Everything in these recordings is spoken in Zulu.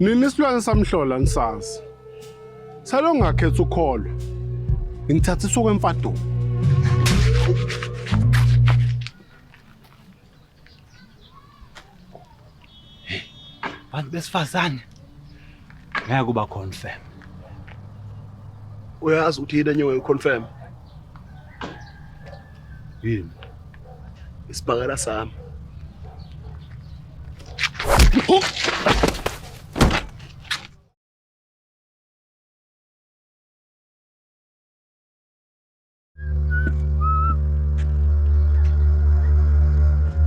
Nini isilwane samhlola nisazi. Salo ngakhetha ukholwe. Ngithatha okwemfaduko. Bantu besifazane ngeke uba confirm. Uyazi ukuthi yini enye confirm? Yini? Isibhakela sami.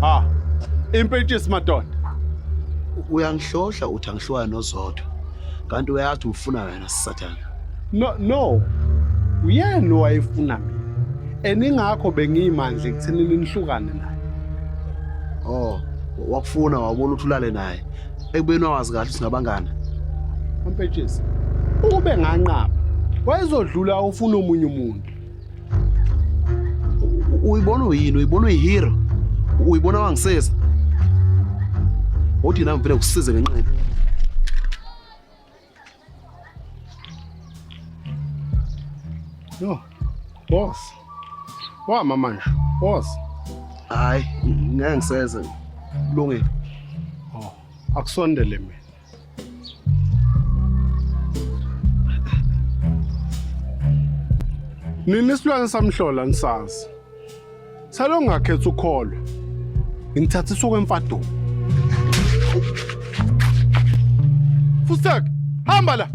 Ha. Impentshisi madoda. Uyangihlohla uthi angihlukane noZodwa. Kanti uyazi ufuna wena sisathane. No no. Uyena owayefuna mina. And ingakho bengiyimandla ekuthenini nihlukane naye. Oh, wakufuna wabona ukuthi ulale naye. Ekubeni wawazi kahle ukuthi singabangani. Mampetshisi. Ukube nganqaba wayezodlula ufuna omunye umuntu. Uyibona uyini? Uyibona uyihero? Uyibona wangisiza? Uthi nami vele ngikusize ngenqindi. No. Boss. Wama manje. Boss. Hayi, ngeke ngiseze. Kulungile. Oh, akusondele mina. Nini isilwane samhlola nisazi. Salo ngakhetha ukholwe. Ngithatha okwemfaduko. Fusek, hamba la.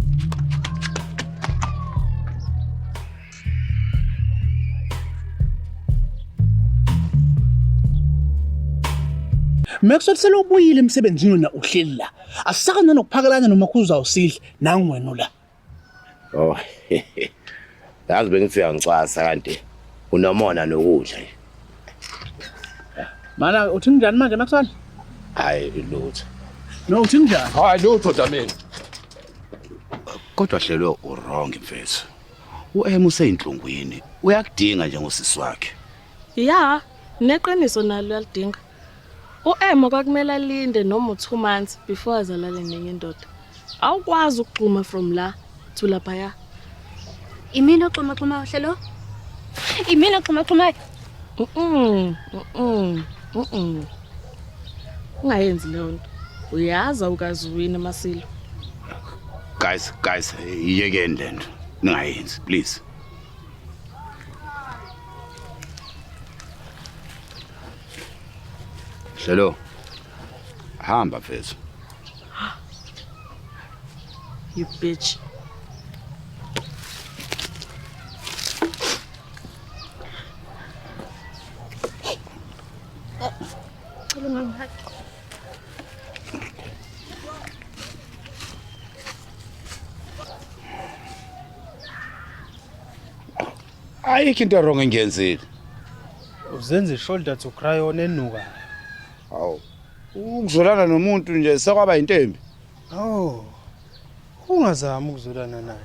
Maxwell selobuyile emsebenzini wena uhleli la. Asisaka nanokuphakelana noma khuza usihle nangu wena la. Oh. Yazi bengithi uyangicwasa kanti unomona nokudla nje. Mana uthi njani manje Maxwell? Hayi lutho. No uthi njani? Hayi lutho Dlamini. Kodwa hlelo uwrong mfethu. U-M useyinhlungwini. Uyakudinga njengosisi wakhe. Ya, neqiniso nalo uyalidinga. U-Emo kwakumele alinde noma u-2 months before azalale nenye indoda. Awukwazi ukugxuma from la to laphaya. Imina oxhumaxhumayo hlelo. Imina oxhumaxhumayo. Mhm. Mhm. Mhm. Ungayenzi leyo nto. Uyazi awukazi wina Masilo. Guys, guys, yekeni lento. Ningayenzi, please. Hlelo. Hamba mfethu. You bitch. Cela ungangihaqi. Ayikho into wrong engiyenzile. Uzenza ishoulder to cry on enukayo. Hawu. Ukuzolana nomuntu nje sekwaba into embi. Oh. Ungazami ukuzolana naye.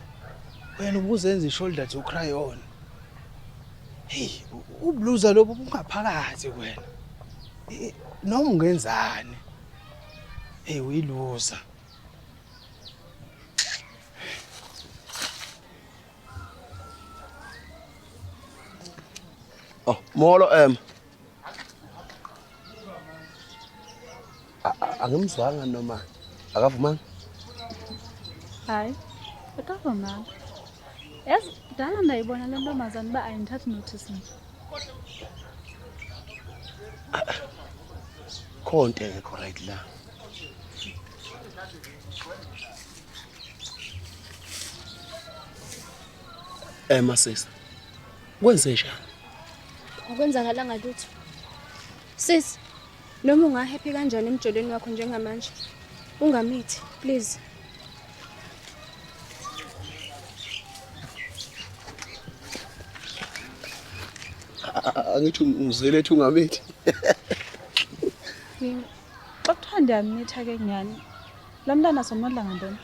Wena ubuzenza ishoulder to cry on. Hey, ubluza lobu bungaphakathi kuwena. Noma ungenzani? Hey, uyiluza. Oh, molo em. Angimzwanga noma akavumanga. Hayi, akavumanga. Yazi kudala ndayibona le ntombazana uba ayindithathi notice mna. Khonto engekho right la. Ema sisi. Kwenze njani? Akwenzakalanga lutho. Sis, noma ungahappy kanjani emjolweni wakho njengamanje? Ungamithi, please. Angithi ungizele ethi ungamithi. Mina, xa kuthiwa ndiyamitha ke nyhani, laa mntana somondla ngantoni?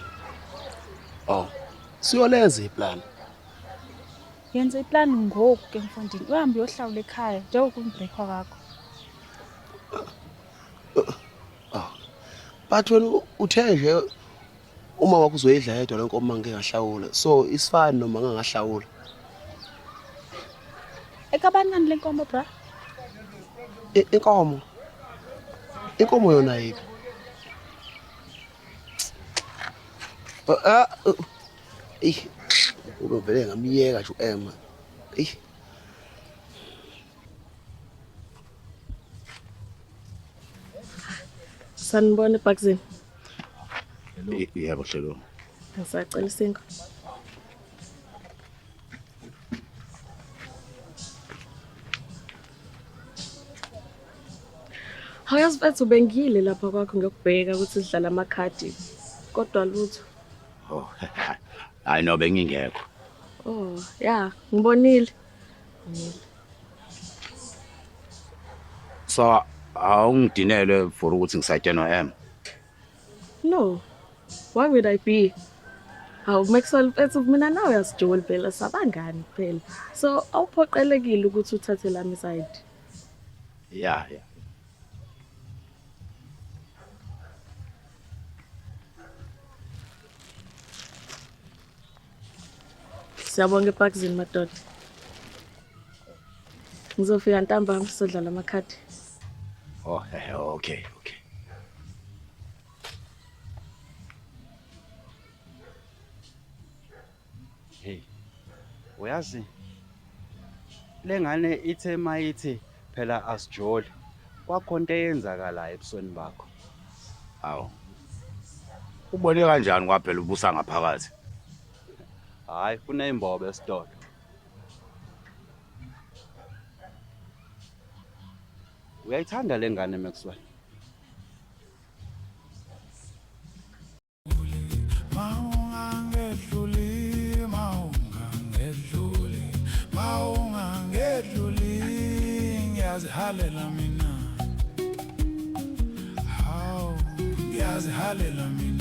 Oh. Siyolenza iplan. Yenza iplani ngoku ke mfondini, uhambe uyohlawula ekhaya njengokumbrekhwa kwakho. Oh. But wena uthe nje Uma wakho uzoyidla yedwa le nkomo ngeke ngahlawula. So isifani noma ngangahlawula. Ekabani ngani le nkomo bra? Inkomo. Inkomo yona yiphi? Ah, eh. Ube vele ngamiyeka nje uEmma. Eyi. Sanibona eBhakzini. Yebo Hlelo. Ngisacela isinkwa. Hawu mfethu bengiyile lapha kwakho ngiyokubheka ukuthi sidlala amakhadi kodwa lutho. Oh. Hayi no bengingekho. Oh, yeah, ngibonile. So awungidinelwe for ukuthi ngisatshenwa M. No. Why would I be? Hawu Maxwell mfethu mina nawe uyasijoli phela sabangani phela. So awuphoqelekile ukuthi uthathe lami side. Yeah. Siyabonga eParkzini madoda. Ngizofika ntambama sizodlala amakhadi. Oh, okay, okay. Hey. Uyazi lengane ithe mayithi phela asijoli. Kwakhonto eyenzakalayo ebusweni bakho. Hawu. Ubone kanjani kwaphela ubusa ngaphakathi? Hayi, kuneyimbobo esitolo. Uyayithanda lengane Maxwell? Mawungangedluli, mawungangedluli, mawungangedluli, ngiyazihalela mina. Hawu, ngiyazihalela mina.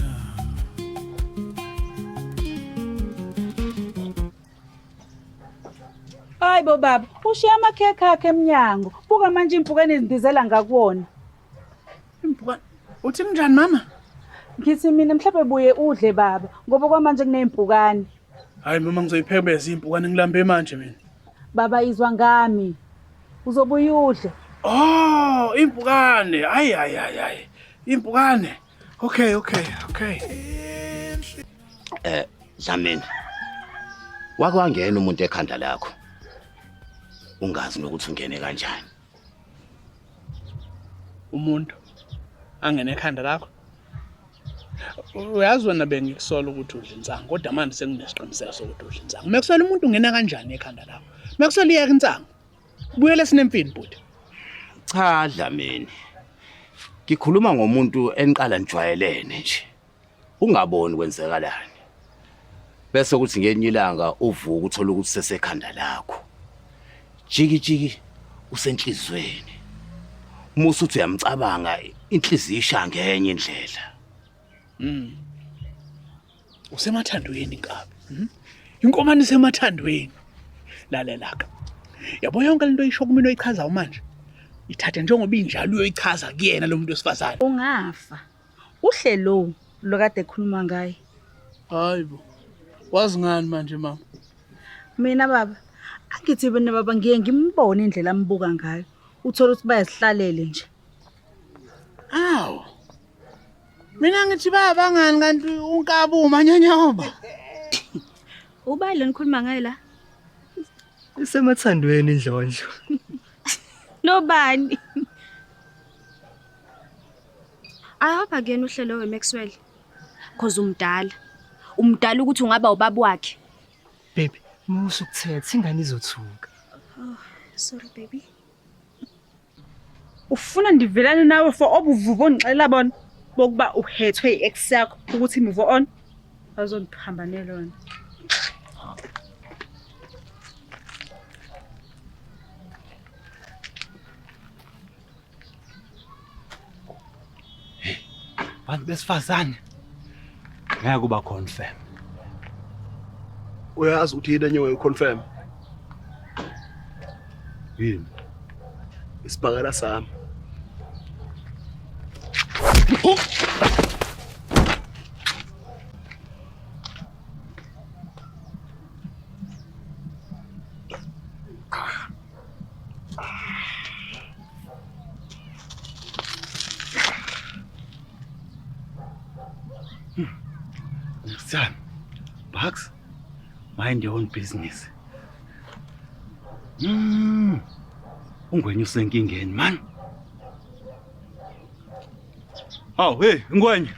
Hayi bo baba, ushiya amakhekhe akhe emnyango. Buka manje impukane izindizela ngakuwona. Impukane. Uthi kunjani mama? Ngithi mina mhlawumbe buye udle baba, ngoba kwamanje kunezimpukane. Hayi mama ngizoyiphekeza impukane ngilambe manje mina. Baba izwa ngami. Uzobuya udle. Oh, impukane. Hayi hayi hayi hayi. Impukane. Okay, okay, okay. Dlamini. Wake wangena umuntu ekhanda lakho. Ungazi nokuthi ungene kanjani. Umuntu angene ekhanda lakho. Uyazi wena bengikusola ukuthi udla insangu kodwa manje senginesiqiniseko sokuthi udla insangu. Maxwell umuntu ungena kanjani ekhanda lakho? Maxwell iyeka insangu. Buyele sinemfini bhuti. Cha Dlamini. Ngikhuluma ngomuntu eniqala nijwayelene nje. Ungaboni kwenzekalani. Bese kuthi ngelinye ilanga uvuka uthola ukuthi sesekhanda lakho. Jiki jiki usenhlizweni. Uma usuthi uyamcabanga inhliziyo isha ngenye indlela. Usemathandweni inkabi. Inkomane isemathandweni. Lalela ke. Yabo yonke lento oyisho kumina oyichazayo manje. Ithathe njengoba injalo uyoyichaza kuyena lo muntu wesifazane. Ungafa. Uhle lo lokade ekhuluma ngaye. Hayibo. Wazi ngani manje mama? Mina baba, angithi mina baba ngiye ngimbone indlela ambuka ngayo. Uthola ukuthi bayazihlalele nje. Awu. Mina ngithi bayabangani kanti unkabi umanyanyoba. Ubani lo nikhuluma ngaye la? Isemathandweni indlondlo. Nobani? I hope akuyena uhlelo weMaxwell. Cause umdala. Umdala ukuthi ungaba ubaba wakhe. Baby, musa ukuthetha ingane izothuka. Oh, sorry baby. Ufuna ndivelane nawe for obuvubo ongixelela bona bokuba uhethwe i-ex yakho ukuthi move on. Azondiphambanela wena. Bantu besifazane ngeke kuba confirm. Uyazi ukuthi yini enye confirm? Yini? Isibhakela sami. Next time, Bucks, mind your own business. Ungwenya usenkingeni man. Oh, hey, Ngwenya.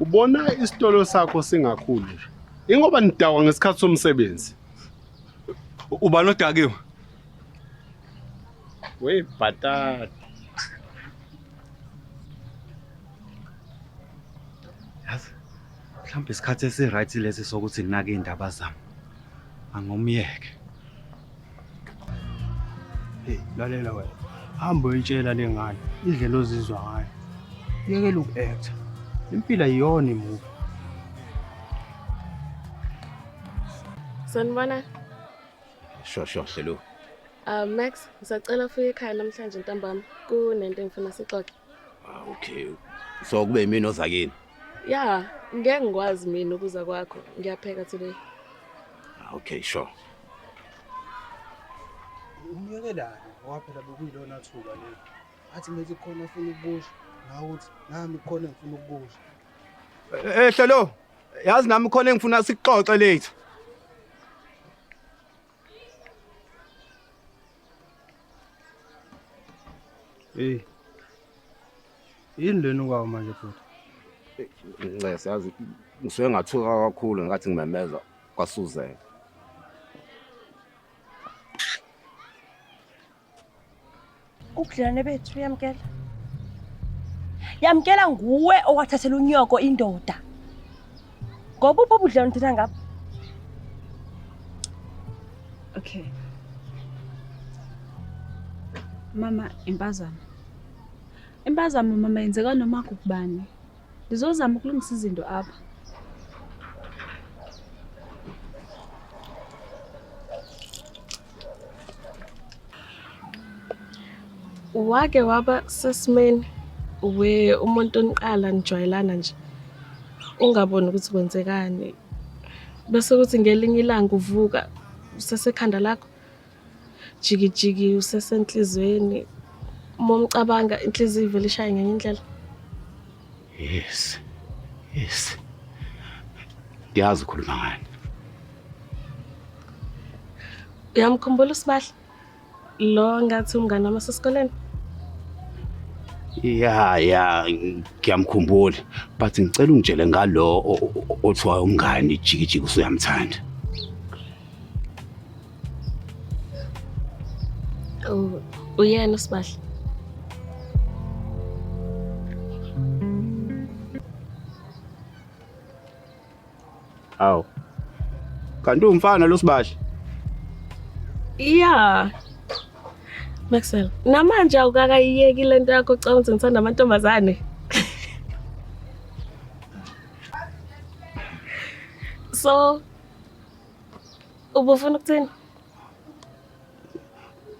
Ubona isitolo sakho singakhulu nje. Ingoba nidakwa ngesikhathi somsebenzi. Ubani odakiwe? We bhatata. Yazi, mhlawumbe isikhathi esi-right lesi sokuthi nginake iy'ndaba zami. Angomyeke. Hey, lalela wena. Hamba uyitshela le ngane indlela ozizwa ngayo. Yekela uku-acta. Impilo ayiyona imuvi. Sanibona. Sure, sure, Hlelo. Max, ngisacela ufike ekhaya namhlanje ntambama. Kunento engifuna sixoxe. Ah, okay. So kube yimina ozakini. Yeah, ngeke ngikwazi mina ukuza kwakho. Ngiyapheka today. Ah, okay, sure. Umyekelani ngoba phela bekuyilona thuba leli. Athi methi khona afuna ukukusho, nawe uthi nami khona ngifuna ukukusho. Eh Hlelo, yazi nami khona engifuna sikuxoxe later. Hey. Yini lena ukwawo manje bhuti? Ncese yazi ngisuke ngathuka kakhulu ngathi ngimemeza kwasuzeka. Ubudlelwane bethu uyamkela. Yamkela nguwe owathathela unyoko indoda. Ngoba uphi ubudlelwane uthetha ngapha? Okay. Mama, impazamo. Impazamo mama yenzeka noma kubani. Ndizozama ukulungisa izinto apha. Wake waba sesimeni we umuntu oniqala nijwayelana nje. Ungaboni ukuthi kwenzekani. Bese kuthi ngelinye ilanga uvuka usesekhanda lakho. Jiki jiki usesenhlizweni. Uma umcabanga inhliziyo ivele ishaye ngenye indlela. Yes. Yes. Ngiyazi ukhuluma ngani. Uyamkhumbula uSibahle? Lo ngathi umngane wami wasesikoleni. Ya, ngiyamkhumbula. But ngicela ungitshele ngalo othiwa umngani jiki jiki usuyamthanda. Oh, uyena uSibahle. Awu. Kanti umfana lo Sibahle? Yeah. Maxwell, namanje awukakayiyeki lento yakho ucabanga ukuthi ngithanda amantombazane. So, ubufuna ukuthini?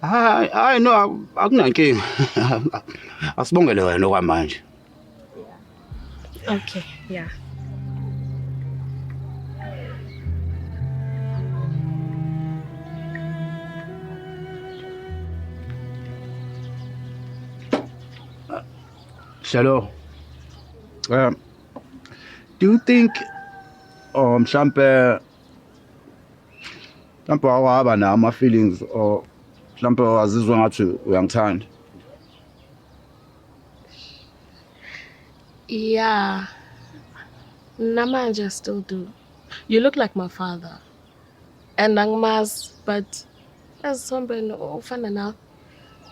Hayi, hayi no, akunankinga. Asibongele wena okwamanje. Okay, yeah. Hlelo. Do you think or mhlambe wawaba nawo ama feelings or mhlambe wazizwa ngathi uyangithanda? Yeah. Namanje I still do. You look like my father. And angimazi, but ezithombeni ufana nawe.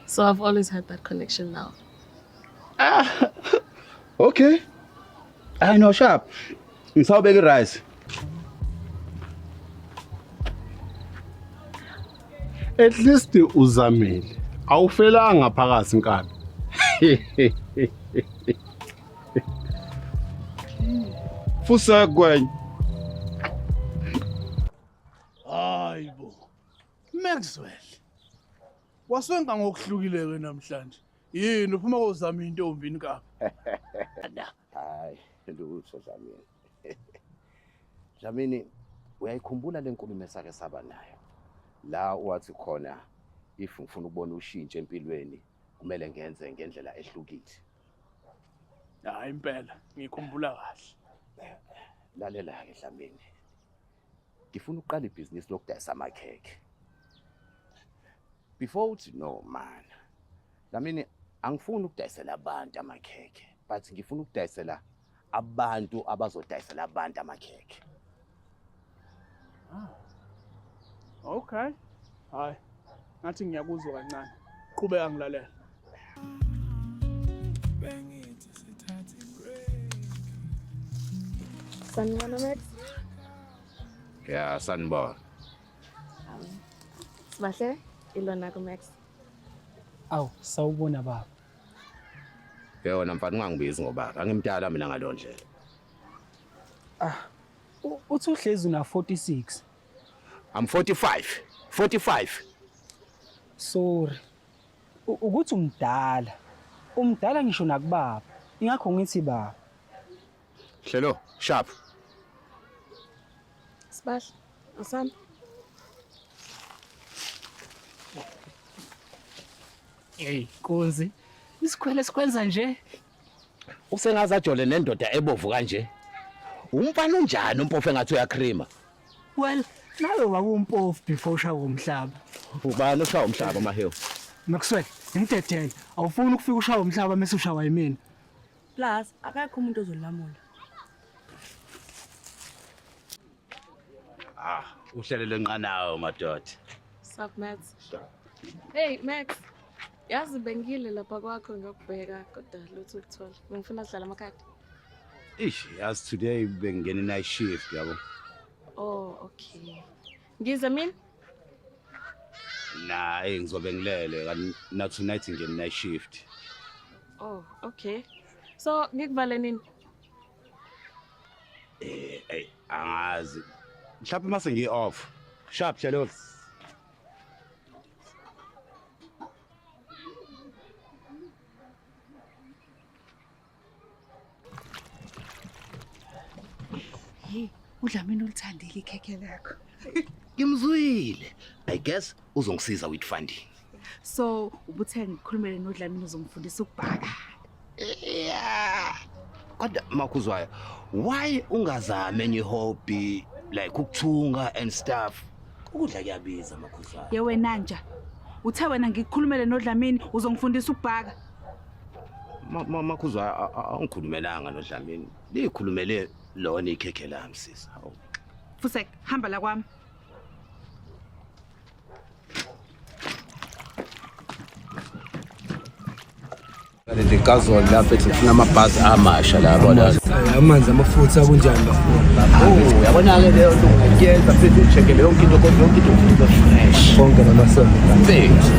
So I've always had that connection now. Ah. Okay. I know sharp. Ngisawubeka i-rice. At least uzamile. Awufelanga phakathi nkabi. Fusa Gwen. Hayibo. Maxwell. Waswenka ngokuhlukile ke namhlanje. Yini uphuma kozama intombi nkabi? Hayi, lutho Dlamini. Dlamini, uyayikhumbula le nkulumo esake saba nayo? La wathi khona if ngifuna ukubona ushintsho empilweni Kumele ngenze ngendlela ehlukile. Hayi impela, ngikhumbula kahle. Lalela-ke Dlamini. Ngifuna ukuqala ibhizinisi lokudayisa amakhekhe. Before uthi no man. Dlamini, angifuni ukudayisela abantu amakhekhe, but ngifuna ukudayisela abantu abazodayisela abantu amakhekhe. Ah. Okay. Hayi. Ngathi ngiyakuzwa kancane. Qhubeka ngilalela. Sanibona Max. Ya, sanibona. Sibahle ilona ku Max. Awu, sawubona baba. Yona mfana, ungangibizi ngoba angimdala mina ngaleyo ndlela. Ah, uthi uhlezi una 46. I'm 45. 45. Sorry. Ukuthi umdala. Umdala ngisho nakubaba. Ingakho ngithi baba. Hlelo, sharp. Sibahle, asami. Hey, Nkunzi. Isikhwele sikwenza nje. Usengaze ajole nendoda ebovu kanje. Umfana unjani umpofu engathi uyacreama? Well, nawe wawumpofu before ushawa umhlaba. Ubani oshaya umhlaba, Mahewu? Maxwell, ngimdedele. Awufuni ukufika ushawa umhlaba mase ushawa yimina. Plus akekho umuntu ozolamula. Ah, uhlelo lenqanawo madoda. Sup Max. Hey Max. Yazi bengile lapha kwakho ngiyokubheka kodwa lutho ukuthola. Bengifuna sidlala amakhadi. Ish, yazi today bengingena night shift yabo. Oh, okay. Ngize mina? Na, hey, ngizobe ngilele kanti na tonight ngene night shift. Oh, okay. So ngikuvale nini? Eh, hey, angazi. Mhlawumbe mase ngi off. Sharp hlelo. Hey, uDlamini ulithandile ikhekhe lakho. Ngimzwile. I guess uzongisiza with funding. So, ubuthe ngikhulumele noDlamini uzongifundisa ukubhaka. Yeah. Kodwa makhuzwayo, why ungazami enye hobby like ukuthunga and stuff? Ukudla kuyabiza, makhuzwayo. Ye wena nja. Uthe wena ngikukhulumele noDlamini uzongifundisa ukubhaka. Makhuzwayo, awungikhulumelanga noDlamini. Likhulumele lona ikhekhe lami, sisi. Hawu. Fusek, hamba la kwami. Leli gazolo lapha ethi ngifuna amabhasi amasha la, yabona. Amanzi amafutha kunjani bafuna? Oh, yabona-ke leyo nto ungayenza futhi ucheckele yonke into, kodwa yonke into ufuna ibe fresh. Konke namasonto. Mfethu.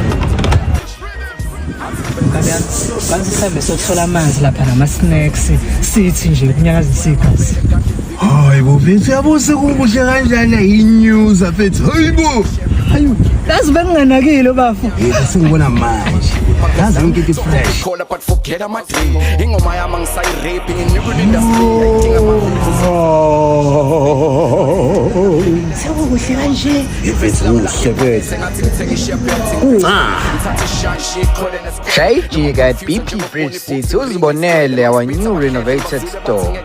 Kanti sihambe siyothola amanzi lapha nama-snacks, sithi nje kunyakazisa igazi. Hayi bo mfethu, yabo sekukuhle kanjani i-news mfethu. Hayi bo. Hayi, yazi benginganakile bafo. Yebo, sengibona manje. Yazi yonke into fresh. Call but forget ama dream. Ingoma yami angisayi-rape, nginikwe industry ayidinga. Sekukuhle kanje. Mfethu, kuhle mfethu. Sengathi ngithenga ishepherd. Kunca. Ngithathe ishashi iqhole. Shayijika at BP Bridge City uzibonele our new renovated store.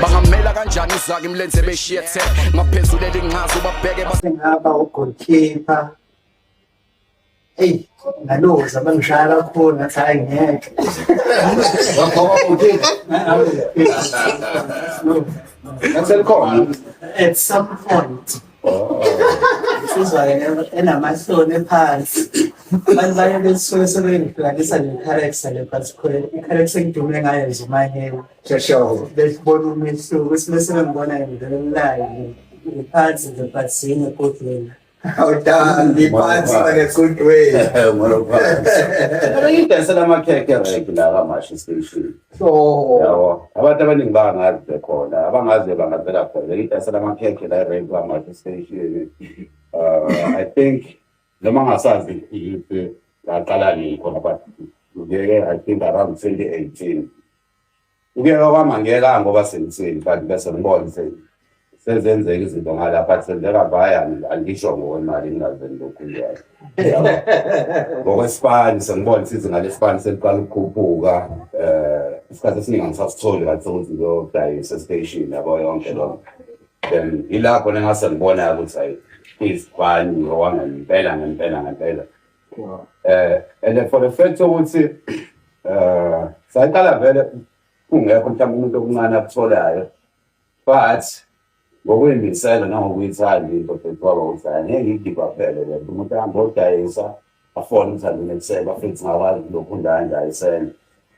Bangamela kanjani uzake imlenze beshiye the ngaphezulu elingazi ubabheke. Sengaba ugoalkeeper. Eyi, ngaloza bangishaya kakhulu, ngathi hhayi ngeke. Selikhona. At some point. Insizwa-ke enamahloni ephansi. Abantu baye besuke sebengihlukanisa ne-character le, but khona i-character engidume ngayo nje uMahewu. Bebona umehluko ukuthi bese bengibona ngivele ngiphansi nje, but in a good way. Awudali phansi but a good way. Phela ngidayisela amakhekhe erenki la KwaMashu Station. Yabo. Abantu abaningi bangazi bekhona, abangazi bangazela khona. Ngidayisela amakhekhe la erenki KwaMashu Station. I think noma ngasazi ukuthi ngaqala nini khona, but ngeke, I think around 2018. Ukuyeka kwami angiyekanga ngoba sengithini, but bese ngibona Sezenzeka izinto ngalapha, senzeka vaya, angisho ngokwemali ngingazeni lokhu njalo. Ngokwesipani sengibona ukuthi izinga lesipani seliqala ukukhuphuka. Isikhathi esiningi angisasitholi kahle sokuthi ngiyodayisa estation, yabo, yonke loo nto. Then ila khona engase ngibona ukuthi hayi, kuyisipani okwangempela ngempela ngempela. And for the fact ukuthi sayiqala vele kungekho mhlawumbe umuntu okuncane akutholayo, but ngokuyimisela nangokuyithanda into futhi kwaba ukuthi hayi, ngeke ngiyigive phele le nto. Umuntu ahambe odayisa afone ukuthi angine ekuseni, bafethu, ngakwazi lokhu ndayisela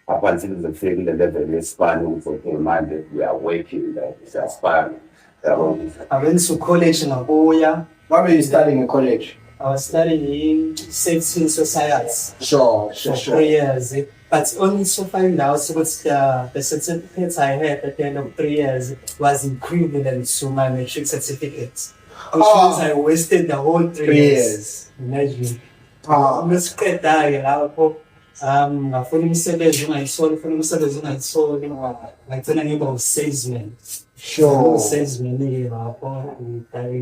up until kuze kufike kule level yesipani ukuthi okay, manje we are working like siyasipana, yabo. I went to college, ngabuya. What were you studying in college? I was studying in safety in society for 3 years. But only to find out what the certificate I had at the end of 3 years was equivalent to my matric certificate. Which means I wasted the whole three Three years. years. Imagine. Mesiqeda-ke lapho ngafuna imisebenzi ungayitholi, ufuna umsebenzi ungayitholi, ngagcina ngiba u-salesman. U-salesman-ke lapho,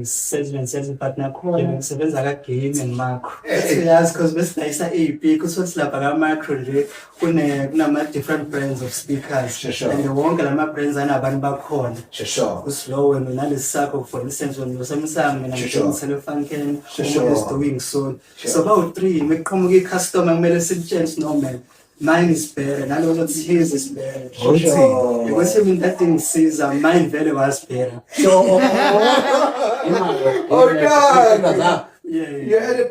salesman, but nakhona ngisebenza ka-Game and Makro. Uyazi, because besidayisa iy'speaker, uthole lapha ka-Makro nje kunama-different brands of speakers and wonke lama brands anabantu bakhona. Ukuthi lo wena unalesi sakho, for instance, wena usemsamo, mina ngidoing Sure. umuntu is doing so. So bawu-three, mekuqhamuka i-customer kumele silitshele, no man, mine is better, nalowo othi his is better. Ukuthi mina kade ngisiza, mine vele was better. Oh, God. Yeah. You had a,